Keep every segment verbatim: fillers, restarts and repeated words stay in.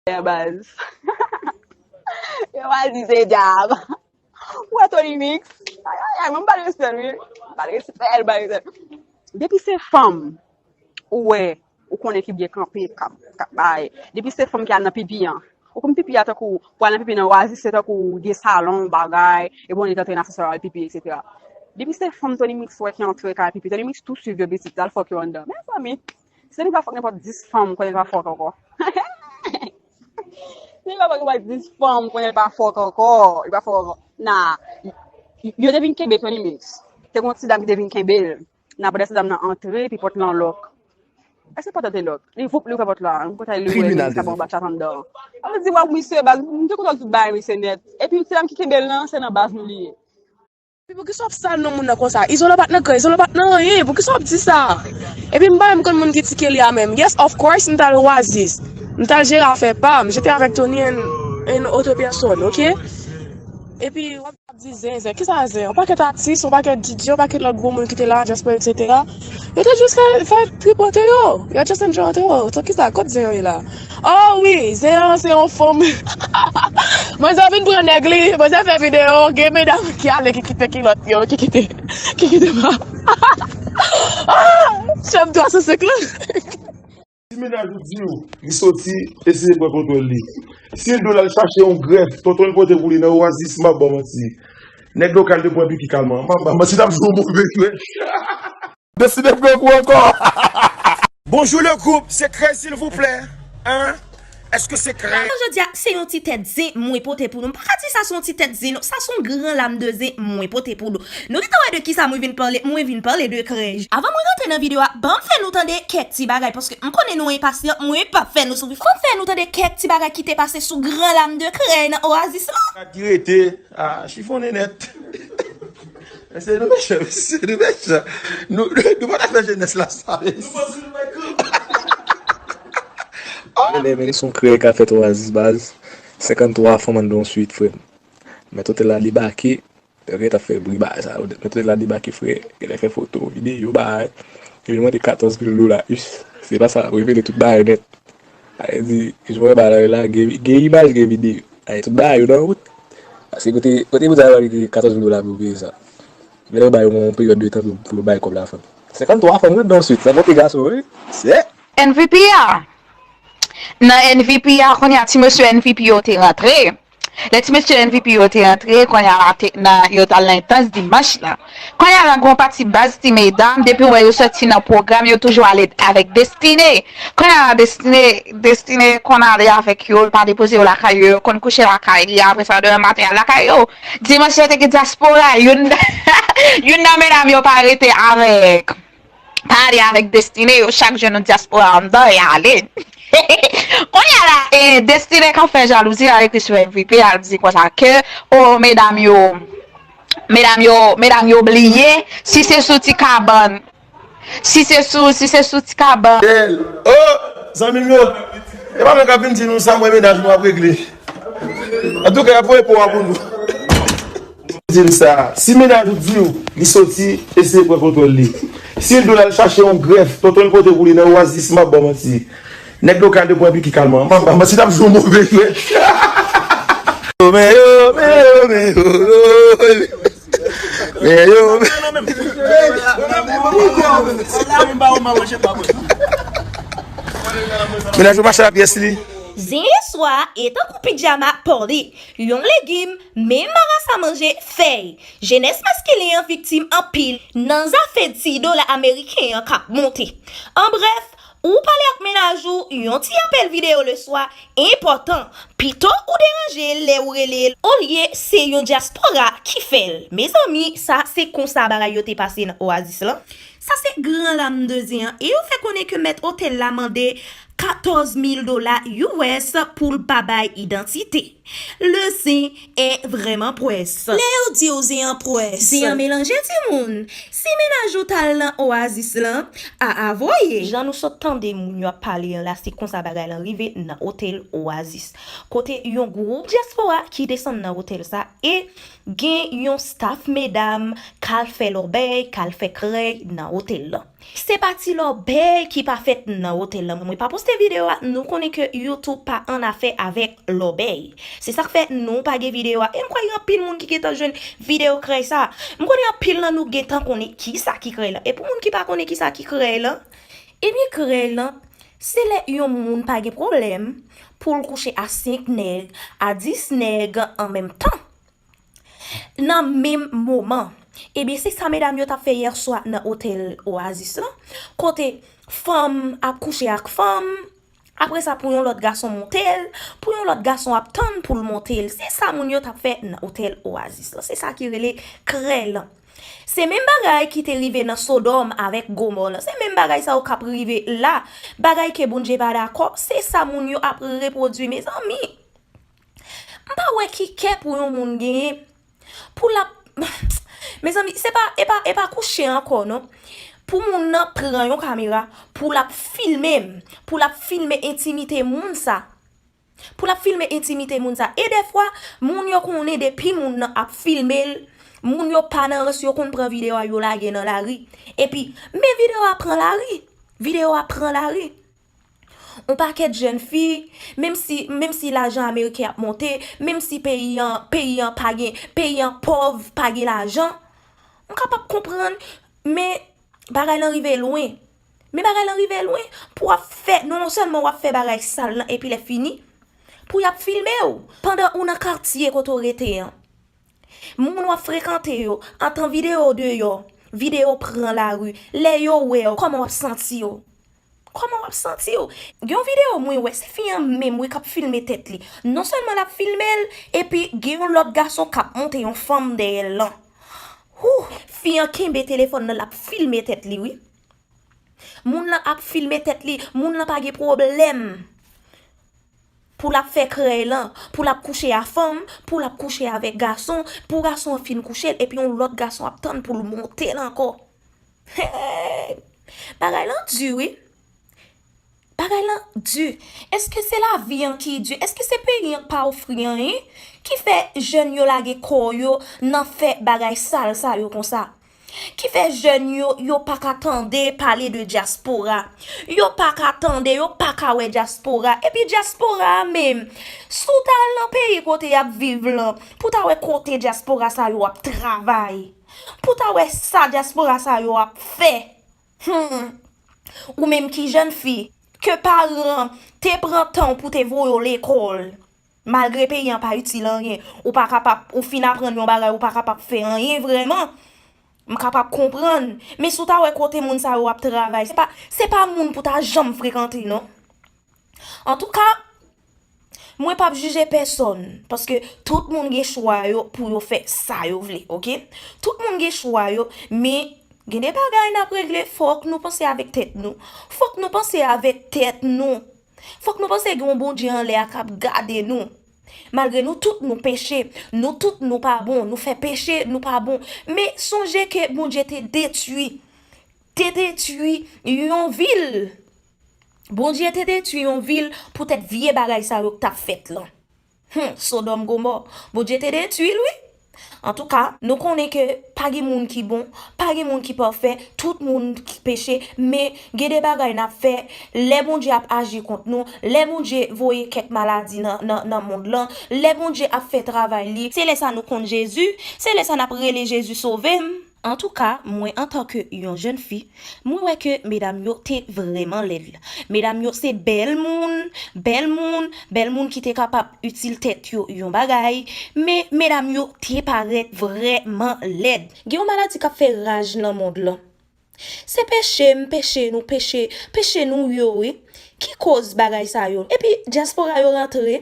Baz. Yo pa di se djab. Ou wè Tony Mix? Ay, ay, ay, mwen m ba l respè l, wi. M ba l respè l, ba l respè l. Depi se fanm, ou wè, ou konnen ki byen kanpe, k ap, k ap bay. Depi se fanm ki al nan pipi an. Ou konn pipi a tankou, pou al nan pipi nan Oasis, se tankou gen salon, bagay, e bon, li t antre nan ascenseur al pipi, et cetera. Depi se fanm Tony Mix wè ki antre kay pipi, Tony Mix tou swiv yo pitit, l al fòk yo anndan. Mezanmi, si li pa fòk nenpòt dis fanm, konnen li pa fòk ankò. Si li pa fòk nenpòt dis fanm, konnen li pa fòk ankò, li pa fòk ankò. Na, yo te vin kenbe Tony Mix. Te gen yon ti dam ki te vin kenbe l. Nan pandan ti dam nan antre, epi pòt lan lòk. Èske pòt lan te lòk? Li voup, li ouvè pòt la. M kontan li ouvè, li sa bon ba chat anndan. Sa vle di, w ap misye, baz, m te kontan tout bagay misye nèt. Epi ti dam ki kenbe l lan, se nan baz nou li ye. Epi poukisa w ap sal non moun nan konsa? Izolan pa t nan kran, Izolan pa t nan anyen. Poukisa w ap di sa? Epi m pa menm konn moun ki tike li a menm. Yes, of course, m t al Oasis. M t al jere afè pa m. J'étais avec Tony and, and autre personne, ok? Epi w ap di zen, zen. Kisa zen? Yon pakèt atis, yon pakèt D J, yon pakèt lòt gwo moun ki te la, dyaspora, et cetera. Yo te jis fè, fè tripote yo. Yo just enjoy yo. So kisa, kot zen yo ye la? Oh wi, zen an se yon fanm. Manzè vin pran nèg li, manzè fè videyo, gen medam ki ale, ki kite kilòt yo, ki kite, ki kite pa. Ah, chanm twa san senk lan. Si mennaj ou di w li soti, eseye pran kontwòl li. Si l di w l al chache yon grèf, tonton l pote pou li nan Oasis, m ap ba w manti. Nèg lokal te pran Biki Kalman. M ap ba w manti, t ap jwe yon move jwèt. Deside pran kou ankò. Bonjour le groupe, se krèy silvouplè. Hein? Èske se krèy? Jodi a, se yon ti tèt zen mwen pote pou nou. M pa ka di sa se yon ti tèt zen, non. Sa se yon gran lam de zen mwen pote pou nou. Nou gentan wè de kisa mwen vin pale, mwen vin pale de krèy. Avan mwen rantre nan videyo a, ban m fè nou tande kèk ti bagay, paske m konnen nou enpasyan, mwen p ap fè nou soufri. Fò m fè nou tande kèk ti bagay ki te pase sou gran lam de krèy nan Oasis lan. Kat ki rete, a, chifonnen nèt. Mesye, nou mechan, mesye, nou mechan. Nou, nou, nou pa ta fè jenès la sa, mesye. Mwen menm, se yon krèy k ap fèt Oasis baz. Senkanntwa fanm anndan yon swit, frè m. Mèt otèl la debake. Yo gentan fè bri bagay sa yo. Mèt otèl la debake, frè. Genlè fè foto, videyo, bagay. Yo vin mande katòz mil dola. Ish, se pa sa, revele tout bagay nèt. Sa vle di, ish, mwen bagay la, gen, gen imaj, gen videyo. Ay, tout bagay yo nan wout. Paske kote, kote moun sa yo mande katòz mil dola pou yo peye sa. Genlè yo ba yo yon peryòd de tan pou, pou yo bay kòb la fanm. Senkanntwa fanm anndan swit, sa monte gason, wi. Se N V P a. Nan N V P a, kounye a, ti mesye N V P yo te rantre. Lè ti mesye N V P yo te rantre, kounye a, te, nan, yo t al nan entans dimanch la. Kounye a, la, gen yon pati baz ti medam, depi w wè yo soti nan pwogram, yo toujou ale avèk Destine. Kounye a, Destine, Destine konn ale avèk yo, l pa depoze yo lakay yo, yo konn kouche lakay li, apre sa, demen maten, al lakay yo. Dimanch yo te gen dyaspora, youn, youn nan medam yo pa rete avèk, pa ale avèk Destine, yo chak jwenn yon dyaspora anndan, y ale. Kounye a la, e, Destine k ap fè jalouzi, l al ekri sou M V P, al di konsa ke, o, medam yo, medam yo, medam yo bliye, si se sou ti kabann, si se sou, si se sou ti kabann. Bèl. O, zanmi m yo, e pa mwen k ap vin di nou sa, mwen mennaj nou ap regle. Antouka, y ap voye po a pou nou. Di l sa, si mennaj ou di w li soti, eseye pran kontwòl li. Si l di w l al chache yon grèf, tonton l pote pou li nan Oasis, m ap ba w manti. Nèg lokal te pran Biki Kalman. M ap ba w manti, t ap jwe yon move jwèt. Men yo, men yo, men yo, men yo. Mennaj ou mache la pyès li. Zen yèswa, e tankou pijama party, yon legim, men marasa manje fèy. Jenès maskilen an viktim anpil nan zafè ti dola ameriken an k ap monte. An brèf, ou pale ak mennaj ou, yon ti apèl videyo leswa, enpòtan. Pito ou deranje l lè ou rele l, olye se yon dyaspora ki fè l. Mezanmi, sa se konsa bagay yo te pase nan Oasis lan. Sa se gran lam de zen an, e yo fè konnen ke mèt otèl la mande katòz mil dola U S pou l pa bay idantite. Le zen est vraiment près. Lè yo di w zen an près. Zen an melanje, timoun. Si mennaj ou t al nan Oasis lan, a a voye. Jan nou sot tande moun yo ap pale an la, se konsa bagay lan rive nan otèl Oasis. Kote yon gwoup dyaspora ki desann nan otèl sa e gen yon staff medam k al fè lòbèy, k al fè krèy nan otèl lan. Se pa ti lòbèy ki pa fèt nan otèl lan. Mwen pa poste videyo a, nou konnen ke YouTube pa an afè avèk lòbèy. Se sa k fè nou pa gen videyo a. E m kwè gen anpil moun ki gentan jwenn videyo krèy sa. M konnen anpil nan nou gentan konnen ki sa ki krèy lan. E pou moun ki pa konnen ki sa ki krèy lan, ebyen krèy lan, se lè yon moun pa gen pwoblèm pou l kouche a senk nèg, a dis nèg an menm tan. Nan menm moman. Ebyen, se sa medam yo t ap fè yè swa nan otèl Oasis lan. Kote fanm ap kouche ak fanm. Apre sa, pou yon lòt gason monte l, pou yon lòt gason ap tann pou l monte l. Se sa moun yo t ap fè nan otèl Oasis lan. Se sa ki rele krèy lan. Se menm bagay ki te rive nan Sodòm avèk Gomò lan. Se menm bagay sa yo k ap rive la. Bagay ke Bondye pa dakò, se sa moun yo ap repwodui, mezanmi. M pa wè ki kè pou yon moun genyen pou l ap, mezanmi, se pa, e pa, e pa kouche ankò non. Pou moun nan pran yon kamera, pou l ap filme m, pou l ap filme entimite moun sa. Pou l ap filme entimite moun sa. E dèfwa, moun yo konnen depi moun nan ap filme l, moun yo pa nan rans, yo konn pran videyo a, yo lage nan lari. Epi, men videyo a pran lari. Videyo a pran lari. On pakèt jèn fi, menm si, menm si lajan ameriken ap monte, menm si peyi an, peyi an pa gen, peyi an pòv, pa gen lajan, m kapab konprann, men bagay lan rive lwen. Men bagay lan rive lwen, pou w ap fè, non sèlman w ap fè bagay sal lan, epi lè fini, pou y ap filme w, pandan ou nan katye kote w rete an. Moun w ap frekante yo, antan videyo deyò, videyo pran lari, lè yo wè w, kòman w ap santi w? Kòman w ap santi w? Gen yon videyo mwen wè, se fi an menm wi k ap filme tèt li. Non sèlman l ap filme l, epi gen yon lòt gason k ap monte yon fanm dèyè l lan. Hoo! Fi an kenbe telefòn nan, l ap filme tèt li wi. Moun lan ap filme tèt li, moun lan pa gen pwoblèm. Pou l ap fè krèy lan, pou l ap kouche a fanm, pou l ap kouche avèk gason, pou gason an fin kouche l, epi yon lòt gason ap tann pou l monte l ankò. Hey! Bagay lan di wi. Bagay lan di. Èske se lavi an ki di? Èske se peyi an k pa ofri anyen ki fè jèn yo lage kò yo nan fè bagay sal sa yo konsa? Ki fè jèn yo, yo pa ka tande pale de dyaspora. Yo pa ka tande, yo pa ka wè dyaspora. Epi dyaspora a menm, si w ta al nan peyi kote y ap viv lan, pou w ta wè kote dyaspora sa yo ap travay. Pou w ta wè sa dyaspora sa yo ap fè. Hmm. Ou menm ki jèn fi, ke paran te pran tan w pou te voye w lekòl. Malgre peyi an pa itil anyen, ou pa kapab, ou fin aprann yon bagay, ou pa kapab fè anyen vrèman. M kapab konprann, men si w ta wè kote moun sa yo ap travay, se pa, se pa moun pou ta janm frekante non. Antouka, mwen p ap jije pèsonn, paske tout moun gen chwa yo pou yo fè sa yo vle, oke? Tout moun gen chwa yo, men gen de bagay n ap regle, fòk nou panse avèk tèt nou. Fòk nou panse avèk tèt nou. Fòk nou panse gen yon Bondye anlè a k ap gade nou. Malgre nou tout nou peche, nou tout nou pa bon, nou fè peche, nou pa bon. Men sonje ke Bondye te detwi, te detwi yon vil. Bondye te detwi yon vil poutèt vye bagay sa yo k t ap fèt lan. Hum, Sodòm Gomò. Bondye te detwi l wi. Antouka, nou konnen ke pa gen moun ki bon, pa gen moun ki pafè, tout moun ki peche, men gen de bagay n ap fè, lè Bondye ap aji kont nou, lè Bondye voye kèk maladi nan, nan, nan mond lan, lè Bondye ap fè travay li, se lè sa nou konn Jezi, se lè sa n ap rele Jezi sove m. Antouka, mwen antanke yon jèn fi, mwen wè ke medam yo te vrèman lèd. Medam yo se bèl moun, bèl moun, bèl moun ki te kapab itil tèt yo yon bagay, men medam yo te parèt vrèman lèd. Gen yon maladi k ap fè raj nan mond lan. Se peche m, peche nou, peche, peche nou yo wi, ki koz bagay sa yo. Epi dyaspora yo rantre.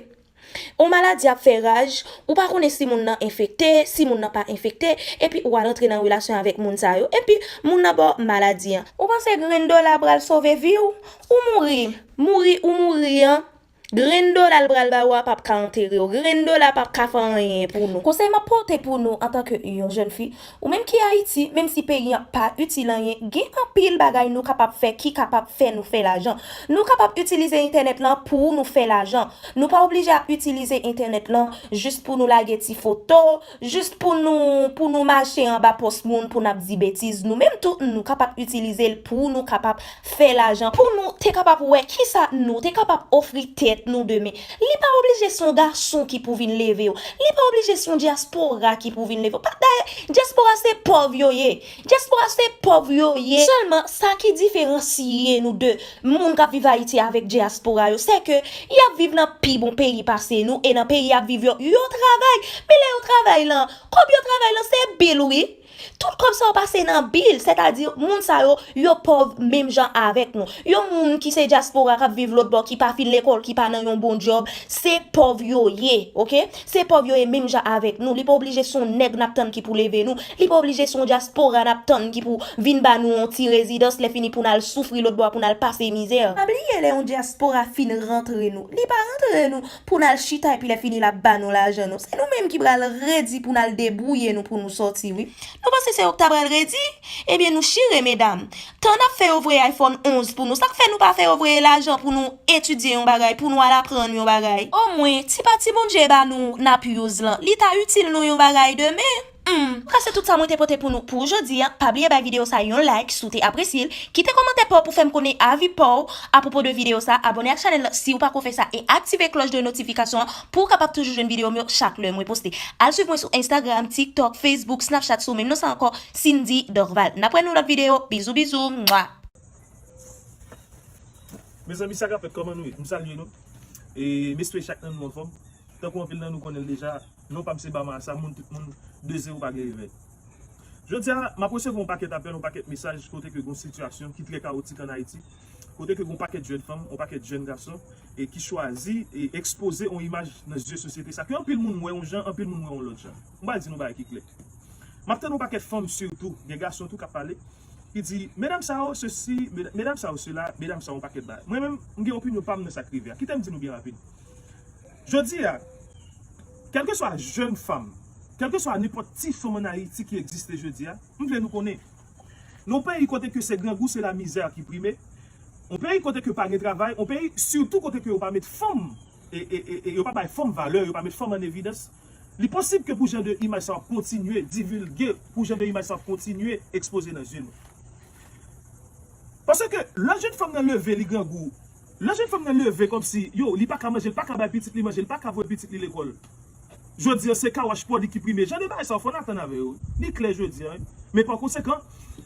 On maladi ap fè raj, ou pa konnen si moun nan enfekte, si moun nan pa enfekte, epi ou al antre nan relasyon avèk moun sa yo, epi moun nan ba w maladi an. Ou panse grenn dola pral sove vi w? Ou mouri. Mouri ou mouri an, Grenn dola l pral ba ou a p ap ka antere w. Grenn dola p ap ka fè anyen pou nou. Konsèy m ap pote pou nou antanke yon jèn fi, ou menm ki Ayiti, menm si peyi an pa itil anyen, gen anpil bagay nou kapab fè ki kapab fè nou fè lajan. Nou kapab itilize entènèt lan pou nou fè lajan. Nou pa oblije ap itilize entènèt lan jis pou nou lage ti foto, jis pou nou, pou nou mache anba pòs moun, pou n ap di betiz. Nou menm tou, nou kapab itilize l pou nou kapab fè lajan, pou nou te kapab wè kisa nou te kapab ofri tèt nou demen. Li pa oblije se yon gason ki pou vin leve w. Li pa oblije se yon dyaspora ki pou vin leve w. Pa, dayè, dyaspora se pòv yo ye. Dyaspora se pòv yo ye. Sèlman, sa ki diferansye nou de moun k ap viv Ayiti avèk dyaspora yo, se ke y ap viv nan pi bon peyi pase nou, e nan peyi y ap viv yo, yo travay. Men lè yo travay lan, kòb yo travay lan, se bil, wi. Tout kòb sa yo pase nan bil, sètadi moun sa yo, yo pòv menm jan avèk nou. Yon moun ki se dyaspora k ap viv lòt bò, ki pa fin lekòl, ki pa nan yon bon djòb, se pòv yo ye, oke? Se pòv yo ye menm jan avèk nou. Li pa oblije se yon nèg n ap tann ki pou leve nou. Li pa oblije se yon dyaspora n ap tann ki pou vin ba nou yon ti rezidans, lè fini pou n al soufri lòt bò a, pou n al pase mizè. Pa bliye lè yon dyaspora fin rantre nou, li pa rantre nou pou n al chita epi lè fini l ap ba nou lajan nou. Se nou menm ki pral redi pou n al debwouye nou pou nou sòti, wi. Nou panse se yo k ta pral redi? Ebyen, nou chire, medam. Tan n ap fè yo voye iPhone onz pou nou, sa k fè nou pa fè yo voye lajan pou nou etidye yon bagay, pou nou al aprann yon bagay? Omwen, ti pa ti Bondye ba nou n ap use lan, li ta itil nou yon bagay demen. Hmm, sa se tout sa mwen te pote pou nou pou jodi a. Pa bliye bay videyo sa yon like si w te apresye l. Kite kòmantè pa w pou fè m konnen avi pa w apwopo de videyo sa. Abòne ak chanèl lan si w pako fè sa e aktive klòch de notifikasyon an pou w kapab toujou jwenn videyo m yo chak lè mwen poste. Al swiv mwen sou Instagram, TikTok, Facebook, Snapchat sou menm non sa ankò, Cindy Dorval. N ap wè nan lòt videyo. Bizou, bizou. Mwa. Mezanmi, sa k ap fèt, kòman nou ye? M salye nou. E m espere chak nan nou anfòm. Tankou anpil nan nou konnen l deja, non pa m se Bama sa, moun tout moun, de zewo pa gen revè. Jodi a, m ap resevwa yon pakèt apèl, yon pakèt mesaj kote ke gen yon sitiyasyon ki trè kawotik ann Ayiti, kote ke gen yon pakèt jèn fanm, yon pakèt jèn gason, e ki chwazi e ekspoze yon imaj nan zye sosyete sa, ke anpil moun wè yon jan, anpil moun wè yon lòt jan. M pral di nou bagay ki klè. M ap tande yon pakèt fanm sitou, gen gason tou k ap pale, ki di, medam sa yo, sesi, meda-, medam sa yo, sela, medam sa yo, yon pakèt bagay. Mwen menm, m gen opinyon pa m nan sa k rive a. Kite m di nou byen rapid. Jodi a, kèlkeswa jèn fanm, kèlkeswa nenpòt ti fanm ann Ayiti ki egziste jodi a, m vle nou konnen, nan yon peyi kote ke se grangou, se lamizè ki prime, yon peyi kote ke pa gen travay, yon peyi sitou kote ke yo pa met fanm, e, e, e, e yo pa bay fanm valè, yo pa met fanm an evidans, li posib ke pou jan de imaj sa yo kontinye divilge, pou jan de imaj sa yo kontinye ekspoze nan zye nou. Paske lè jèn fanm nan leve, li grangou, lè jèn fanm nan leve kòmsi, yo, li pa ka manje, li pa ka bay pitit li manje, li pa ka voye pitit li lekòl. Jodi a, se car wash pou li ki prime. Jan de bagay sa yo, fò n atann avè yo. Li klè jodi a, wi. Men pa konsekan,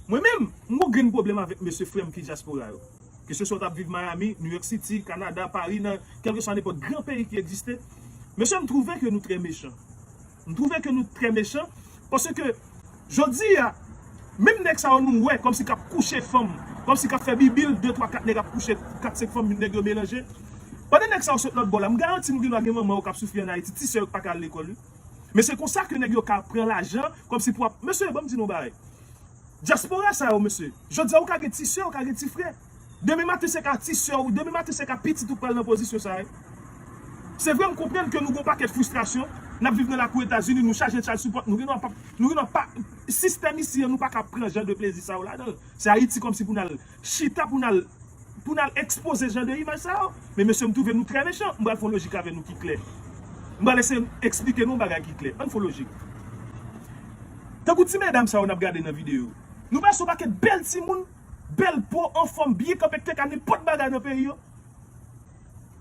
mwen menm, m gon grenn pwoblèm avèk mesye frè m ki dyaspora yo. Keseswa w t ap viv Miami, New York City, Canada, Paris, nan kèlkeswa nenpòt gran peyi ki egziste. Mesye, m twouve ke nou trè mechan. M twouve ke nou trè mechan, paske jodi a, menm nèg sa yo nou wè kòmsi k ap kouche fanm, kòmsi k ap fè bibil, de, twa, kat nèg ap kouche, kat, senk fanm, nèg yo melanje. Pandan nèg sa yo sot lòt bò la, m garanti nou gendwa gen manman yo k ap soufri ann Ayiti, ti sè yo k pa ka al lekòl, wi. Men se konsa ke nèg yo ka pran lajan, kòmsi pou ap, mesye, ban m di nou yon bagay. Dyaspora sa yo, mesye, jodi a, ou ka gen ti sè, ou ka gen ti frè. Demen maten, se ka ti sè w, demen maten, se ka pitit ou k pral nan pozisyon sa a, wi. Se vre, m konprann ke nou gon pakèt fristrasyon, n ap viv nan lakou Etazini, nou chaje child support, nou gendwa pa, nou gendwa pa, sistèm isi an, nou pa ka pran jan de plezi sa yo ladan l. Se Ayiti kòmsi pou n al chita, pou n al, pou n al ekspoze jan de imaj sa yo. Men mesye, m twouve nou trè mechan, m pral fè yon lojik avè nou ki klè. M pral eseye eksplike nou yon bagay ki klè. Ann fè yon lojik. Tankou ti medam sa yo n ap gade nan videyo. Nou wè se yon pakèt bèl timoun, bèl po, anfòm, byen kanpe, k te ka nenpòt bagay nan peyi yo.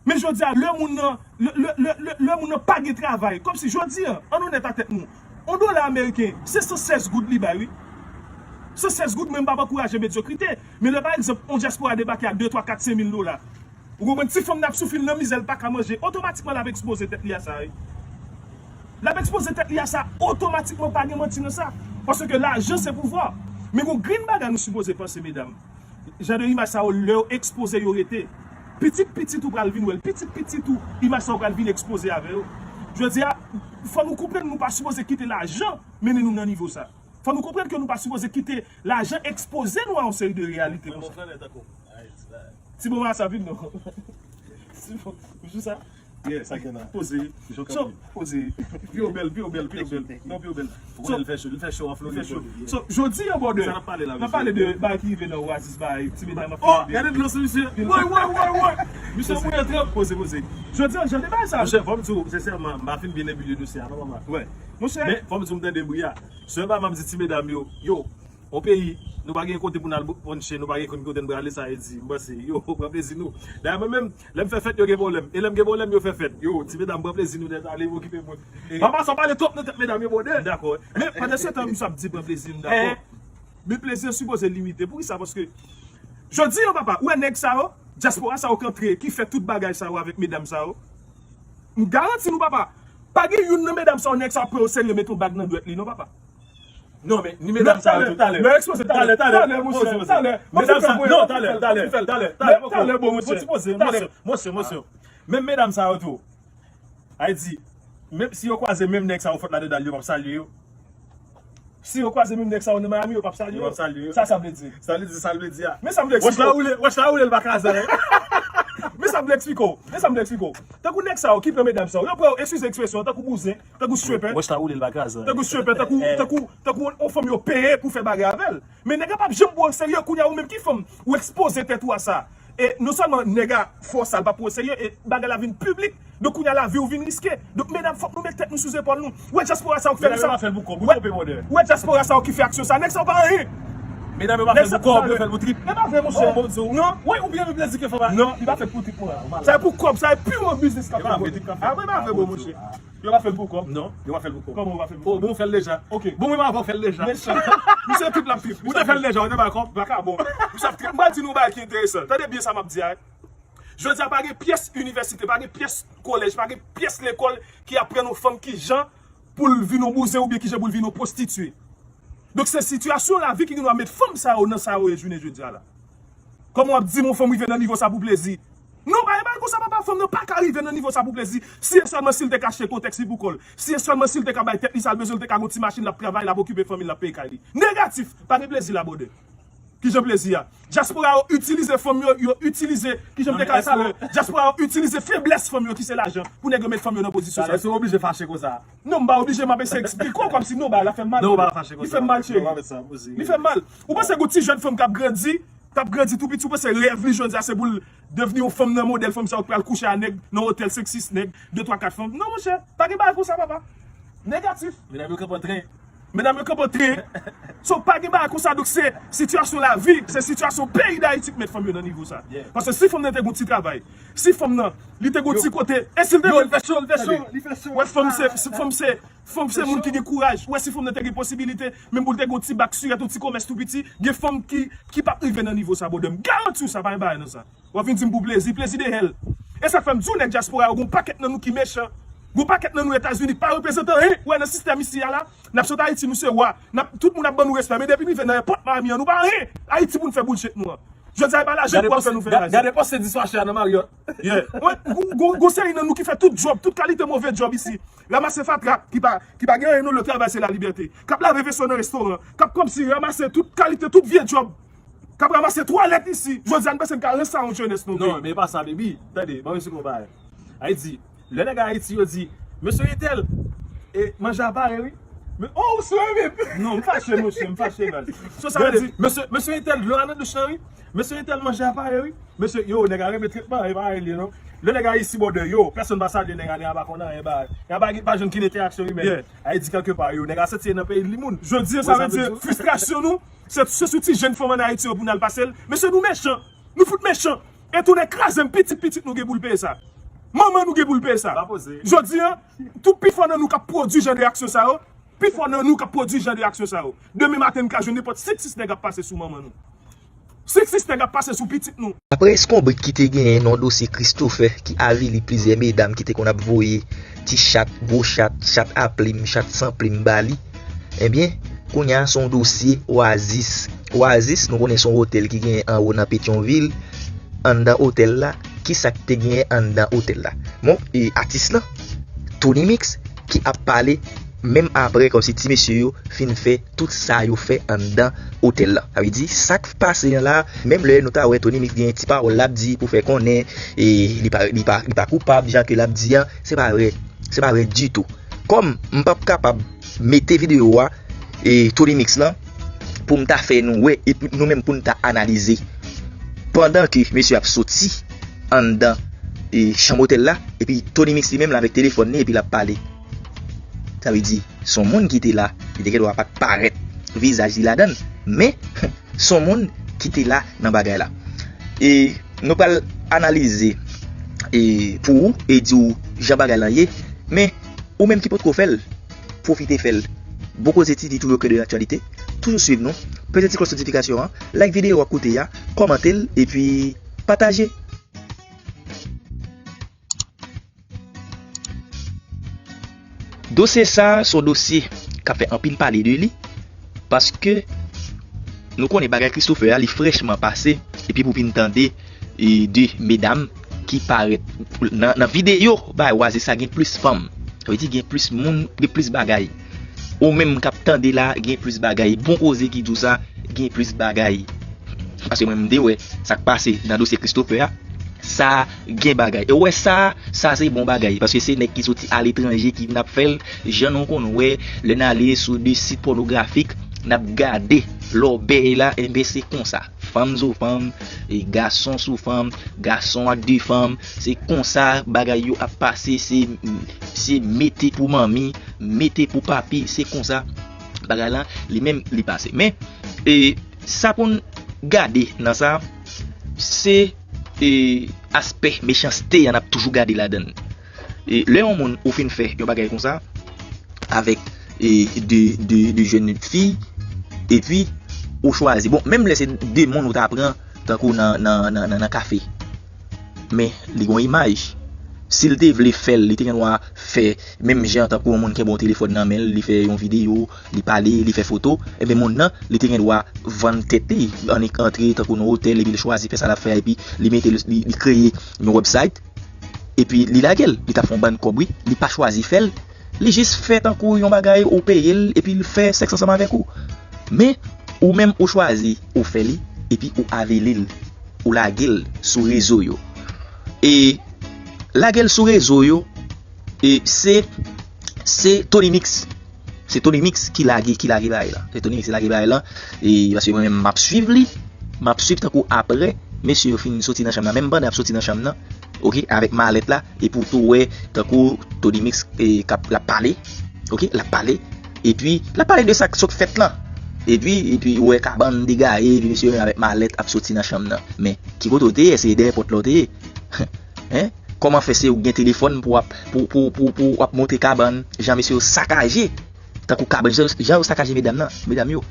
Men jodi a, lè moun nan, lè, lè, lè, lè, lè moun nan pa gen travay, kòmsi jodi a, ann onèt a tèt nou, yon dola ameriken, se san sèz goud li bay, wi. San sèz goud, mwen m p ap ankouraje medyokrite, men lè, pa egzanp, yon dyaspora debake ak de, twa, kat, senk mil dola, ou konprann, ti fanm nan ap soufri, l nan mizè, l pa ka manje, otomatikman, l ap ekspoze tèt li a sa, wi. L ap ekspoze tèt li a sa, otomatikman, pa gen manti nan sa. Paske lajan se pouvwa. Men gon grenn bagay nou sipoze panse, medam. Jan de imaj sa yo, lè yo ekspoze yo rete, pitit pitit ou pral vin wè l, pitit pitit ou, imaj sa yo pral vin ekspoze avè yo. Jodi a, fò nou konprann nou pa sipoze kite lajan mennen nou nan nivo sa. Fò nou konprann ke nou pa sipoze kite lajan ekspoze nou a yon seri de reyalite konsa. Ti moman sa vin non. Ou sou sa? Yeah, sa gen la. Poze. So, poze. Pye w bèl, pye w bèl, pye w bèl. Non, pye w bèl. Ou konnen l fè cho, l fè cho an Florid. Fè cho. So, jodi an, brother, n ap pale de bagay ki rive nan Oasis, bagay ti medam ap fè. Oh, gade dlo sou misye. Woy, woy, woy, woy. Misye mouye twòp. Poze, poze. Jodi an, jan de bagay sa. Monchè, fò m di w, sensèman, m pa fin byen enpilye dosye a, non, papa. Wè. Monchè. Men, fò m di w, m tande bri a. Sèlman m ap di ti medam yo, yo, yon peyi, nou pa gen kote pou n al branche, nou pa gen kote n prale, sa vle di, m panse, yo, pran plezi nou. Dayè, mwen menm, lè m fè fèt, yo gen pwoblèm. E lè m gen pwoblèm, yo fè fèt. Yo, ti medam, pran plezi nou nèt, ale okipe moun. Papa, sa pale twòp nan tèt medam yo, brother. M dakò. Men, pandan se tan, misye ap di pran plezi nou, dakò. Men plezi an sipoze limite. Poukisa? Paske, jodi an, papa, ou wè nèg sa yo, dyaspora sa yo k antre, ki fè tout bagay sa yo avèk medam sa yo. M garanti nou, papa, pa gen youn nan medam sa yo, nèg sa yo pran yo serye, mete yon bag nan dwèt li, non, papa. Non, men, ni medam sa yo tou, talè. Lè ekspoze, talè, talè, talè, monchè, talè. Medam sa, non, talè, talè, talè, talè, talè, talè, bon, monchè, talè, monchè, monchè. Menm medam sa yo tou, Ayiti, menm si yo kwaze menm nèg sa yo fòt ladan dal, yo p ap salye yo. Si yo kwaze menm nèg sa yo nan Miami, yo p ap salye yo. Yo p ap salye yo. Sa sa vle di? Sa vle di, sa vle di a. Men sa m vle eksplike w. Wòch la woule, wòch la woule, l pa kraze anyen. Men sa m vle eksplike w. Men sa m vle eksplike w. Tankou nèg sa yo ki pran medam sa yo, yo pran yo, eskize ekspresyon an, tankou bouzen, tankou stripper. Wòch la woule, l pa kraze anyen. Tankou stripper, tankou, tankou, tankou yon fanm yo peye pou fè bagay avè l. Men nèg la p ap janm pran w serye, kounye a ou menm ki fanm, ou ekspoze tèt ou a sa. E non sèlman nèg la fè w sa, l p ap pran w serye, e bagay la vin piblik. Donk kounye a lavi w vin riske. Donk medam, fòk nou met tèt nou sou zepòl nou. Ou wè dyaspora sa yo k fè nou sa. Medam yo pa fè l pou kòb, ou twonpe, brother. Ou wè dyaspora sa yo ki fè aksyon sa, nèg sa yo pa anyen. Medam yo pa fè l pou kòb, yo fè l pou trip. E pa vre, monchè. Non, wi, oubyen yo plezi ke fè pa. Non, li pa fè pou trip, mwen. Sa e pou kòb, sa e pirman biznis k ap fè. E pa vre, trip k ap fè. A, mwen pa vre, bon, monchè. Yo pa fè l pou kòb. Non, yo pa fè l pou kòb. Kòman yo pa fè l pou kòb? Bon, bon, fè l deja. Ok. Bon, mwen pa fè l deja. Mesye, misye trip l ap trip. Ou te fè l deja, ou te ba kòb? Vakabon. Misye ap trip. M pral di nou bagay ki enteresan. Tande byen sa m ap di a. Jodi a, pa gen pyès inivèsite, pa gen pyès kolèj, pa gen pyès lekòl ki aprann yon fanm kijan pou l vin yon bouzen oubyen kijan pou l vin yon pwostitye. Donk, se sitiyasyon lavi ki gen dwa met fanm sa yo nan sa yo ye jounen jodi a la. Kòman w ap di m yon fanm rive nan nivo sa pou plezi? Non, pa gen bagay konsa, papa, fanm nan pa ka rive nan nivo sa pou plezi. Si e sèlman si l te ka chèche kontèks li pou kò l. Si e sèlman si l te ka bay tèt li sa l bezwen, l te ka gon ti machin, l ap travay, l ap okipe fanmi l, l ap peye kay li. Negatif, pa gen plezi la, brother. Kijan plezi a? Dyaspora yo itilize fanm yo, yo itilize, kijan m te ka di talè, dyaspora yo itilize feblès fanm yo ki se lajan pou nèg yo met fanm yo nan pozisyon sa. Talè, si w oblije fache konsa. Non, m pa oblije, m ap eseye eksplike w kòmsi non, bagay la fè m mal. Non, ou pa fache konsa. Li fè m mal, cheri. Li fè m mal. Ou panse gon ti jèn fanm k ap grandi, k ap grandi tou piti, ou panse rèv li jodi a se pou l devni yon fanm nan modèl fanm sa yo k pral kouche a nèg nan otèl senk sis nèg, de twa kat fanm? Non, monchè, pa gen bagay konsa, papa. Negatif. Medam yo kanpe an tren. Medam yo kanpe an tren. So, pa gen bagay konsa, donk se sitiyasyon lavi, se sitiyasyon peyi Dayiti k met fanm yo nan nivo sa. Paske si fanm nan te gon ti travay, si fanm nan, li te gon ti kote, e si l te... Yo, li fè cho, li fè cho, li fè cho. Wè, fanm se, fanm se, fanm se moun ki gen kouraj. Wè, si fanm nan te gen posibilite, menm pou l te gon ti bak sirèt, yon ti komès tou piti, gen fanm ki, ki p ap rive nan nivo sa, brother. M garanti w sa, pa gen bagay nan sa. W ap vin di m pou plezi, plezi de hell. E sa k fè m di w nèg dyaspora yo, gon pakèt nan nou ki mechan. Gon pakèt nan nou Etazini k pa reprezante anyen. Wè nan sistèm isi a la, n ap sot Ayiti, nou se wa. N ap, tout moun ap ban nou respè. Men depi n rive nan èpòt Miami an, nou pa anyen. Ayiti pou n fè bullshit nou an. Jodi a, e pa lajan pou ap fè nou fè lajan. Gade pòs se diswache a nan Marriott. Yeah. Gon, gon, gon seri nan nou ki fè tout djòb, tout kalite move djòb isi. Ranmase fatra, ki pa, ki pa gen anyen non, le travay se la libète. K ap lave veso nan restoran. K ap kòmsi ranmase tout kalite, tout vye djòb. K ap ranmase twalèt isi. Jodi a, n panse n ka ranse a yon jenès nou peyi. Non, men e pa sa, baby. Tande, ban m esplike w yon bagay. Ayiti, lè nèg Ayiti yo di, mesye entèl, e manje a pare, wi. Men, oh, ou sou men. Non, m fache, monchè, m fache, baz. So, sa vle di, mesye, mesye entèl, dlo a nan douch lan, wi. Mesye entèl, manje a pare, wi. Mesye, yo, nèg a renmen tretman, e pa anyen li, non. Lè nèg a isi bòdè, yo, pèsonn pa salye nèg a, nèg a pa konn anyen, ba. Nèg a pa, pa jwenn ken entèraksyon imèn. Ayiti, kèlkepa, yo, nèg a santi nan peyi li moun. Jodi a, sa vle di, fristrasyon nou, se, se sou ti jèn fanm ann Ayiti yo pou n al pase l. Mesye, nou mechan. Nou fout mechan. E tounen kraze m, pitit, pitit nou gen pou l peye sa. Manman nou gen pou l peye sa. Jodi a, tout pifò nan nou k ap pwodui jan de aksyon sa yo, pifò nan nou k ap pwodui jan de aksyon sa yo. Demen maten, n ka jwenn nenpòt senk sis nèg ap pase sou manman nou. Senk sis nèg ap pase sou pitit nou. Dapre eskonbrit ki te genyen nan dosye Christopher ki avili plizyè medam ki te konn ap voye ti chat, gwo chat, chat a plim, chat san plim ba li, ebyen, kounye a se yon dosye Oasis. Oasis, nou konnen se yon otèl ki genyen anwo nan Petyonvil. Anndan otèl la, kisa k te genyen anndan otèl la? Bon, e atis lan, Tony Mix, ki ap pale menm apre kòmsi ti mesye yo fin fè tout sa yo fè anndan otèl la. Sa vle di, sa k pase an la, menm lè nou ta wè Tony Mix gen ti pawòl l ap di pou fè konnen, e, li pa, li pa, li pa koupab, jan ke l ap di an, se pa vre. Se pa vre ditou. Kòm m p ap kapab mete videyo a, e, Tony Mix lan, pou m ta fè nou wè, epi nou menm pou n ta analize. Pandan ke mesye ap soti anndan, e, chanm otèl la, epi Tony Mix li menm la avèk telefòn li, epi l ap pale. Sa vle di, se yon moun ki te la, li te gen dwa pa t parèt vizaj li ladan l, men se yon moun ki te la nan bagay la. E nou pral analize, e, pou ou, e di w jan bagay lan ye, men ou menm ki potko fè l, pwofite fè l. Bon Koze T V, toujours au cœur de l'actualité. Toujou swiv nou, peze ti klòch notifikasyon an, like videyo a kote a, kòmante l, epi pataje. Dosye sa a, se yon dosye k ap fè anpil pale de li, paske nou konnen bagay Christopher a, li frèchman pase, epi pou vin tande, e, de medam ki parèt nan, nan videyo, bagay Oasis sa gen plis fanm. Sa vle di gen plis moun, gen plis bagay. Ou menm k ap tande la, gen plis bagay. Bon Koze ki di w sa, gen plis bagay. Paske mwen, m te wè sa k pase nan dosye Christopher a. Sa gen bagay. E w wè sa, sa se bon bagay. Paske se nèg ki soti aletranje ki vin ap fè l. Jan nou konn wè, lè n ale sou de sit pònografik, n ap gade lòbèy la, enben se konsa. Fanm sou fanm, e gason sou fanm, gason ak de fanm. Se konsa bagay yo ap pase, se, se mete pou manmi, mete pou papi, se konsa bagay lan, li menm, li pase. Men, e, sa pou n gade nan sa, se, e, aspè mechanste a n ap toujou gade ladan l. E, lè yon moun ou fin fè yon bagay konsa, avèk, e, de, de, de jèn fi, epi ou chwazi. Bon, menm lè se de moun ou ta pran, tankou nan, nan, nan, nan, nan kafe. Men, li gon imaj. Si l te vle fè l, li te gen dwa fè menm jan tankou yon moun kenbe yon telefòn nan men l, li fè yon videyo, li pale, li fè foto, ebyen moun nan, li te gen dwa vann tèt li, annik antre tankou nan otèl, epi li chwazi fè sa l ap fè a, epi li mete, li, li kreye yon website, epi li lage l, li t ap fè yon bann kòb, wi, li pa chwazi fè l, li jis fè tankou yon bagay, ou peye l, epi l fè sèks ansanm avèk ou. Men, ou menm, ou chwazi, ou fè li, epi ou avili l, ou lage l sou rezo yo. E lage l sou rezo yo, e se, se Tony Mix. Se Tony Mix ki lage, ki lage bagay lan. Se Tony Mix ki lage bagay lan. E paske mwen menm m ap swiv li. M ap swiv tankou apre mesye yo fin soti nan chanm nan. Menm pandan y ap soti nan chanm nan, oke, avèk malèt la, epi w tou wè tankou Tony Mix, e, k ap, l ap pale. Oke, l ap pale. Epi, l ap pale de sa k sot fèt lan. Epi, epi, ou wè kabann degaye, epi mesye yo menm avèk malèt ap soti nan chanm nan. Men, ki kote w te ye? Se dèyè pòt la w te ye? Hein? Kòman fè se ou gen telefòn pou w ap, pou, pou, pou, pou w ap montre kabann, jan mesye yo sakaje, tankou kabann, jan, jan yo sakaje medam nan, medam yo.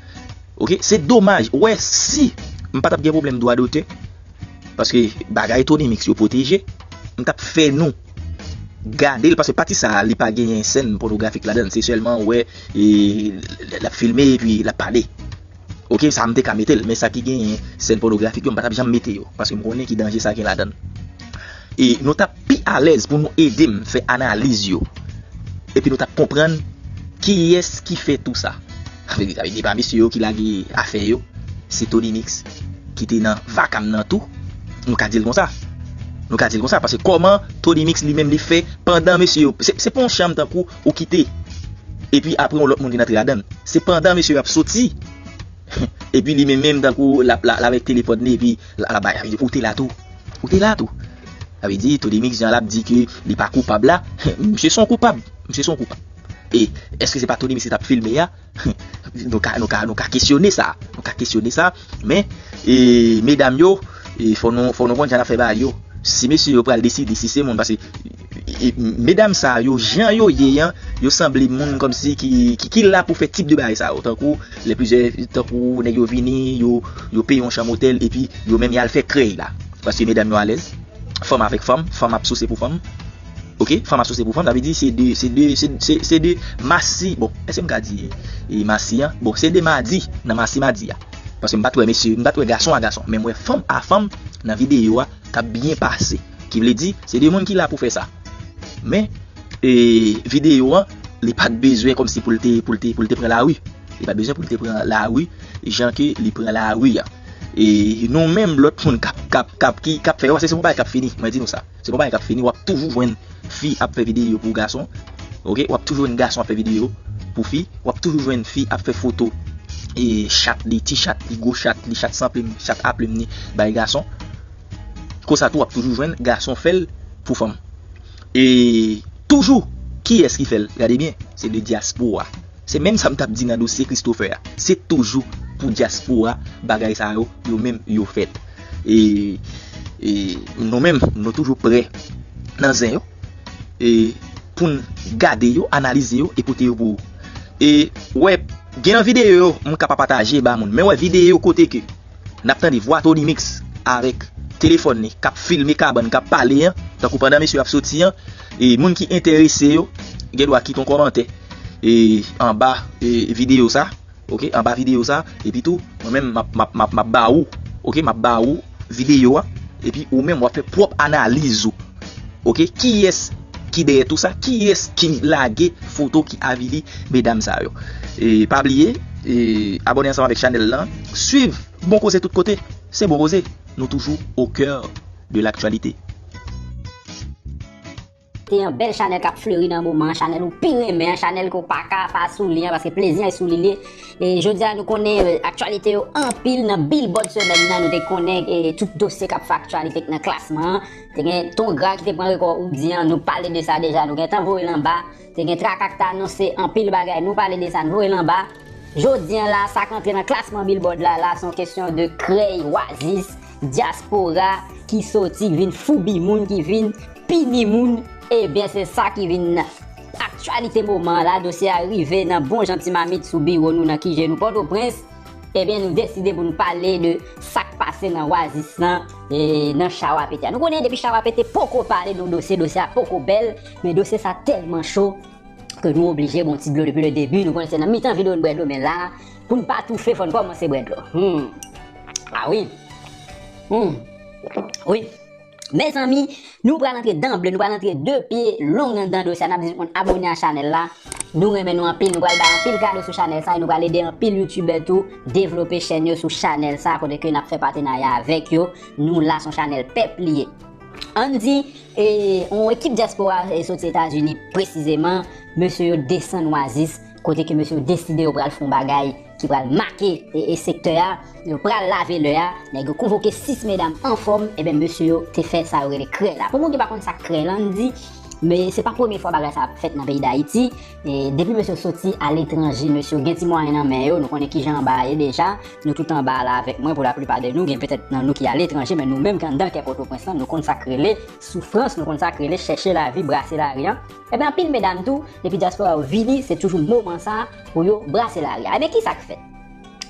Oke? Se domaj. Ou wè, si m pa t ap gen pwoblèm dwa dotè, paske bagay Tony Mix yo pwoteje, m t ap fè nou gade l, paske pati sa a, li pa genyen sèn pònografik ladan l. Se sèlman, ou wè, e, l ap filme epi l ap pale. Oke, sa m te ka mete l, men sa ki genyen sèn pònografik yo, m pa t ap janm mete yo, paske m konnen ki danje sa gen ladan l. E nou t ap pi alèz pou nou ede m fè analiz yo. Epi nou t ap konprann kiyès ki fè tou sa. Sa vle di, sa vle di pa mesye yo ki lage afè yo, se Tony Mix ki te nan vakam nan tou. Nou ka di l konsa. Nou ka di l konsa, paske kòman Tony Mix li menm li fè pandan mesye yo, se, se pa yon chanm tankou ou kite, epi apre yon lòt moun vin antre ladan l. Se pandan mesye yo ap soti, epi li menm, menm tankou l ap, l a, l avèk telefòn li, epi l a, l a bay, ou te la tou. Ou te la tou. Sa vle di, Tony Mix, jan l ap di ke li pa koupab la, misye se yon koupab. Misye se yon koupab. E èske se pa Tony Mix ki t ap filme a? Nou ka, nou ka, nou ka kesyone sa. Nou ka kesyone sa. Men, e, medam yo, e, fò nou, fò nou konn jan n ap fè bagay yo. Si mesye yo pral deside, si se moun, paske, e, medam sa yo, jan yo ye an, yo sanble moun kòmsi ki, ki, ki la pou fè tip de bagay sa yo. Tankou, lè plizyè, tankou nèg yo vini, yo, yo peye yon chanm otèl, epi yo menm y al fè krèy la. Paske medam yo alèz. Fanm avèk fanm, fanm ap souse pou fanm. Oke, fanm ap souse pou fanm, sa vle di se de, se de, se, se, se de masi, bon, èske m ka di, e, masi an? Bon, se de madi, nan masi madi a. Paske m pa t wè mesye, m pa t wè gason a gason, men m wè fanm a fanm nan videyo a k ap byen pase. Ki vle di, se de moun ki la pou fè sa. Men, e, videyo an, li pa t bezwen kòmsi pou l te, pou l te, pou l te pran lari. Li pa t bezwen pou l te pran lari, jan ke li pran lari a. E nou menm, lòt moun k ap, k ap, k ap, ki, k ap fè yo, paske se yon bagay k ap fini, mwen di nou sa. Se yon bagay k ap fini, w ap toujou jwenn fi ap fè videyo pou gason. Oke, w ap toujou jwenn gason ap fè videyo pou fi. W ap toujou jwenn fi ap fè foto e chat li, ti chat li, gwo chat li, chat san plim, chat a plim li bay gason. Konsa tou, w ap toujou jwenn gason fè l pou fanm. E toujou, kiyès ki fè l? Gade byen, se le dyaspora. Se menm sa m t ap di nan dosye Christopher a. Se toujou pou dyaspora bagay sa yo, yo menm yo fèt. E, e nou menm, nou toujou prè nan zen yo. E pou n gade yo, analize yo e pote yo pou ou. E wè, gen nan videyo yo, m ka pa pataje ba moun. Men wè videyo kote ke n ap tande vwa Tony Mix avèk telefòn li, k ap filme kabann, k ap pale an, tankou pandan mesye ap soti an, e moun ki enterese yo, gen dwa kite yon kòmantè e anba e videyo sa, oke, anba videyo sa, epi tou, mwen menm, m ap, m ap, m ap, m ap ba ou, oke, m ap ba ou videyo a, epi ou menm, w ap fè pwòp analiz ou, oke, kiyès ki dèyè tou sa, kiyès ki lage foto ki avili medam sa yo. E pa bliye, e abòne ansanm avèk chanèl lan, swiv Bon Koze tout kote, se Bon Koze, nou toujou au cœur de l'actualité. Te yon bèl chanèl k ap fleri nan moman an, chanèl ou pi renmen an, chanèl ke w pa ka pa sou li an, paske plezi an e sou li l ye. E jodi a nou konnen e, aktyalite yo anpil nan billboard semèn nan, nou te konnen e, tout dosye k ap fè aktyalite k nan klasman an. Te gen ton gra ki te pran rekò oudi an, nou pale de sa deja, nou gentan voye l anba. Te gen traka k t anonse anpil bagay, nou pale de sa, nou voye l anba. Jodi an la, sa k antre nan klasman billboard la, la se yon kesyon de krèy, wazis, dyaspora ki soti vin foubi moun, ki vin pini moun. Ebyen, se sa ki vin aktyalite moman an la. Dosye a rive nan bon jan ti mamit sou biwo nou nan Q G nou Pòtoprens. Ebyen, nou deside pou nou pale de sa k pase nan wazis lan e nan Chawapete a. Nou konnen depi Chawapete poko pale de yon dosye, dosye a poko bèl, men dosye sa tèlman cho ke nou oblije bwè yon ti dlo depi le debi. Nou konnen se nan mitan videyo n bwè dlo, men la, pou n pa toufe, fò n kòmanse bwè dlo. Hmm. A wi. Hmm. Wi. Mezanmi, nou pral antre danble, nou pral antre de pye long anndan dosye a. N ap di tout moun abòne a chanèl la. Nou renmen nou anpil, nou pral bay anpil kado sou chanèl sa, e nou pral ede anpil youtubè tou devlope chèn yo sou chanèl sa, kote ke n ap fè patenarya avèk yo. Nou la, se yon chanèl pèp li ye. Ann di, e, yon ekip dyaspora e soti Etazini presizeman, mesye yo desann wazis, kote ke mesye yo deside yo pral fè yon bagay ki pral make e, e sektè a, yo pral lave lè a, nèg yo konvoke sis medam anfòm, ebyen mesye yo te fè sa yo rele krèy la. Pou moun ki pa konn sa k krèy la, ann di, men se pa premye fwa bagay sa ap fèt nan peyi Dayiti. E depi mesye yo soti aletranje, mesye yo gen ti mwayen nan men yo, nou konnen kijan anba a ye deja, nou tout anba a la avèk mwen, pou laplipa de nou, gen petèt nan nou ki aletranje, men nou menm ki anndan kè Pòtoprens lan, nou konn sa k rele soufrans, nou konn sa k rele chèche lavi, brase lari an. Ebyen, anpil medam tou, depi dyaspora yo vini, se toujou moman sa a pou yo brase lari a. Ebyen, kisa k fèt?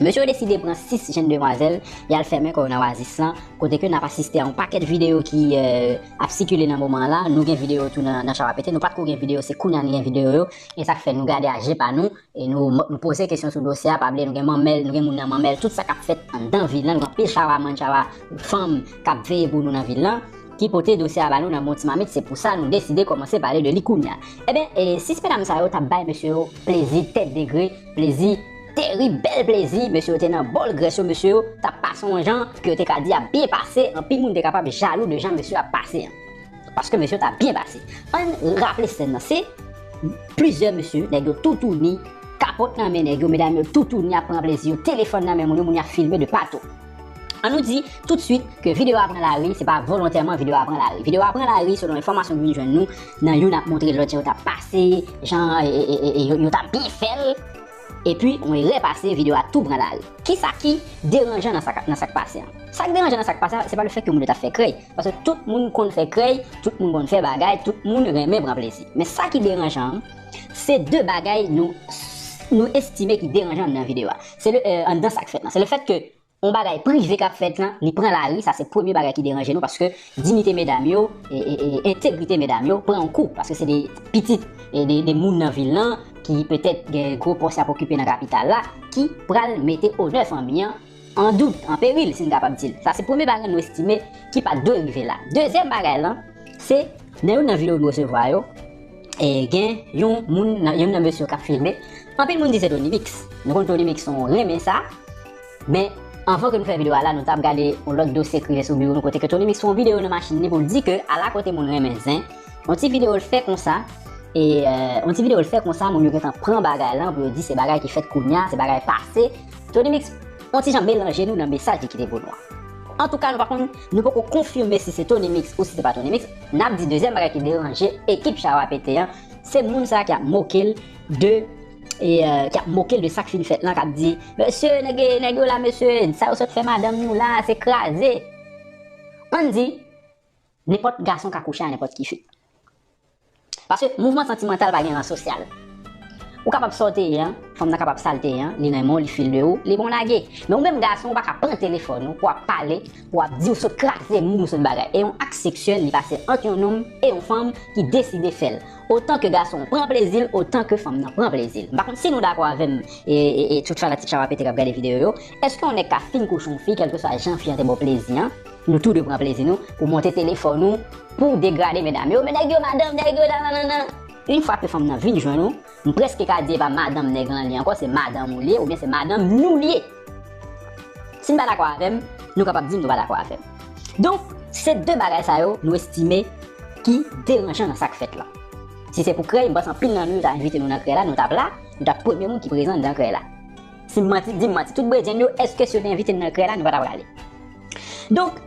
Mesye yo deside pran sis jenn demwazèl, y al fèmen kò yo nan wazis lan, kote ke n ap asiste a yon pakèt videyo ki e, ap sikile nan moman an la. Nou gen videyo tou nan, nan Chawapete. Nou pa t ko gen videyo, se kounye a n gen videyo yo. E sa k fè nou gade a je pa nou. E nou, nou poze kesyon sou dosye a. Pa bliye, nou gen manmèl, nou gen moun nan manmèl. Tout sa k ap fèt anndan vil lan. Nou gen anpil chawa mann, chawa fanm k ap veye pou nou nan vil lan. Ki pote dosye a ba nou nan bon ti mamit. Se pou sa nou deside kòmanse pale de li kounye a. Ebyen, e, sis medam sa yo t ap bay mesye yo plezi tèt degre, plezi terib, bèl plezi. Mesye yo te nan bòl grès yo, mesye yo t ap pase yon jan ke yo te ka di ap byen pase. Anpil moun te kapab jalou de jan mesye yo ap pase an. Paske mesye yo t ap byen pase. Ann raple sèn nan, se plizyè mesye, nèg yo toutouni, kapòt nan men nèg yo, medam yo toutouni ap pran plezi yo, telefòn nan men moun yo, moun yo ap filme de patou. Ann nou di toutswit ke videyo a pran lari, se pa volontèman videyo a pran lari. Videyo a pran lari, selon enfòmasyon ki vin jwenn nou, nan youn ap montre lòt jan yo t ap pase, jan e, e, e, e, yo, yo t ap byen fè l. Epi, yon erè pase, videyo a tou pran lari. Kisa ki deranjan nan sa, nan sa k pase an? Sa k deranjan nan sa k pase an, se pa lefèt ke moun yo t ap fè krèy. Paske tout moun konn fè krèy, tout moun konn fè bagay, tout moun renmen pran plezi. Men sa ki deranjan an, se de bagay nou, nou estime ki deranjan nan videyo a. Se le, e, anndan sa k fèt lan. Se lefèt ke yon bagay prive k ap fèt lan, li pran lari, sa se premye bagay ki deranje nou, paske diyite medam yo, e, e, e, entegrite medam yo pran yon kou, paske se de pitit, e, de, de moun nan vil lan, ki petèt gen gwo pòs y ap okipe nan kapital la, ki pral mete onè fanmi an an dout, an peril, si n kapab di l. Sa se premye bagay nou estime ki pa t dwe rive la. Dezyèm bagay lan, se nan youn nan videyo nou resevwa yo, E gen yon moun, nan- youn nan mesye yo k ap filme. Anpil moun di se Tony Mix. Nou konn Tony Mix, nou renmen sa. Men, anvan ke nou fè videyo a la, nou t ap gade yon lòt dosye k rive sou biwo nou, kote ke Tony Mix fè yon videyo nan machin li pou l di ke ala kote moun renmen zen. Yon ti videyo l fè konsa, e, euh, yon ti videyo l fè konsa, moun yo gentan pran bagay lan pou yo di se bagay ki fèt kounye a, se bagay pase. Tony Mix, yon ti jan melanje nou nan mesaj li kite pou nou an. Antouka, nou pa konn, nou poko konfime si se Tony Mix ou si se pa Tony Mix. N ap di dezyèm bagay ki deranje ekip Chawa Pete an, se moun sa ki ap moke l de, e, euh, ki ap moke l de sa k fin fèt lan, k ap di, "Mesye, nèg, nèg yo la, mesye, sa yo sot fè madanm nou la, se kraze." Ann di, nenpòt gason ka kouche a nenpòt ki fi. Paske mouvman santimantal pa gen ran sosyal. Ou kapab sa w te ye an, fanm nan kapab sa l te ye an, li renmen w, li feel de ou, li bon lage. Men ou menm gason, ou pa ka pran telefòn ou pou w ap pale, pou w ap di w sot kraze moun, ou sot bagay. E yon ak seksyèl, li pase ant yon nonm e yon fanm ki deside fè l. Otan ke gason pran plezi l, otan ke fanm nan pran plezi l. M pa konn si nou dakò avè m, e, e, e tout fanatik Chawa Pete k ap gade videyo yo, èske yon nèg ka fin kouche yon fi, kèlkeswa jan fi an te ba w plezi an, nou tou de pran plezi nou, pou monte telefòn ou, pou degrade medam yo. Men nèg yo madanm, nèg yo nananana. Yon fwa ke fanm nan vin jwenn ou, m prèske ka di e pa madanm nèg lan li ankò, se madanm ou li ye, oubyen se madanm nou li ye. Si n pa dakò avè m, nou kapab di m nou pa dakò avè m. Donk, se de bagay sa yo nou estime ki deranjan nan sa k fèt lan. Si se pou krèy, m panse anpil nan nou ta envite nou nan krèy la, nou t ap la, nou t ap premye moun ki prezan anndan krèy la. Si m manti, di m manti. Tout bredjenn yo, èske si yo te envite n nan krèy la, nou pa ta prale. Donk,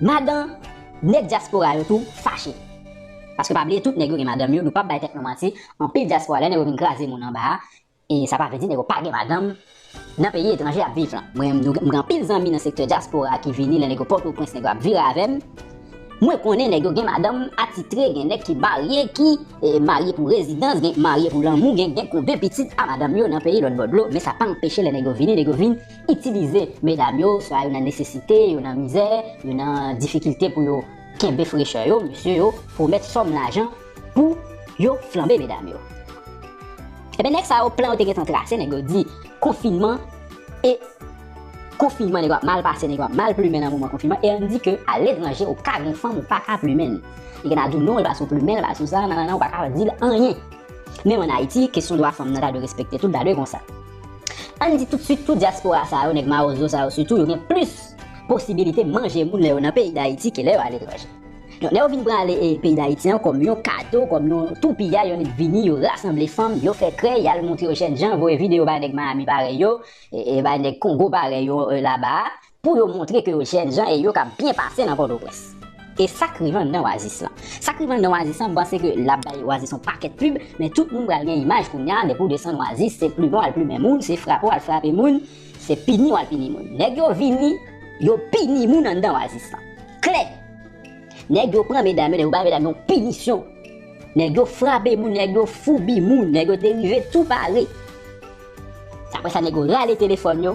madan, nèg dyaspora yo tou fache. Paske pa bliye, tout nèg yo gen madanm yo, nou p ap bay tèt nou manti. Anpil dyaspora, lè nèg yo vin kraze moun anba a, e sa pa vle di nèg yo pa gen madanm nan peyi etranje y ap viv lan. Mwen, m gen anpil zanmi nan sektè dyaspora ki vini, lè nèg yo Pòtoprens, nèg yo ap vire avè m. Mwen konnen nèg yo gen madanm atitre, gen nèg ki marye, ki, e, marye pou rezidans, gen marye pou lanmou, gen, gen konbyen pitit a madanm yo nan peyi lòt bò dlo, men sa pa anpeche lè nèg yo vini, nèg yo vin itilize medam yo, swa yo nan nesesite, yo nan mizè, yo nan difikilte pou yo kenbe frechè yo, mesye yo pwomèt sòm lajan pou yo flanbe medam yo. Ebyen, nèg sa yo, plan yo te gentan trase, nèg yo di konfinman, e konfinman, nèg yo ap mal pase, nèg yo ap mal plimen nan moman konfinman, e ann di ke aletranje, ou ka gen fanm, ou pa ka plimen l. Li gen a di w non, li pa sou plimen, li pa sou sa, nanana, ou pa ka di l anyen. Menm ann Ayiti, kesyon dwa fanm nan ta dwe respekte tou, l ta dwe konsa. Ann di toutswit, tout dyaspora sa yo, nèg mawozo sa yo sitou, yo gen plis posibilite manje moun lè yo nan peyi Dayiti ke lè yo aletranje. Donk, lè yo vin pran ale, e, peyi Dayiti an kòm yon kado, kòm yon toupiyay, yo vini, yo rasanble fanm, yo fè krèy, y al montre yo jèn jan, voye videyo bay nèg Miami parèy yo, e, e bay nèg Kongo parèy yo, e, laba a, pou yo montre ke yo jèn jan e yo ka byen pase nan Pòtoprens. E sa k rive anndan Oasis lan. Sa k rive anndan Oasis lan, m panse ke l ap bay Oasis yon pakèt pib, men tout moun pral gen imaj kounye a, depi w desann Oasis, se plimen w al plimen moun, se frape w al frape moun, se pini w al pini moun. Nèg yo vini, yo pini moun anndan Oasis lan. Klè! Nèg yo pran medam yo, nèg yo bay medam yo yon pinisyon. Nèg yo frape moun, nèg yo foubi moun, nèg yo te rive tou pare. Apre sa, nèg yo rale telefòn yo.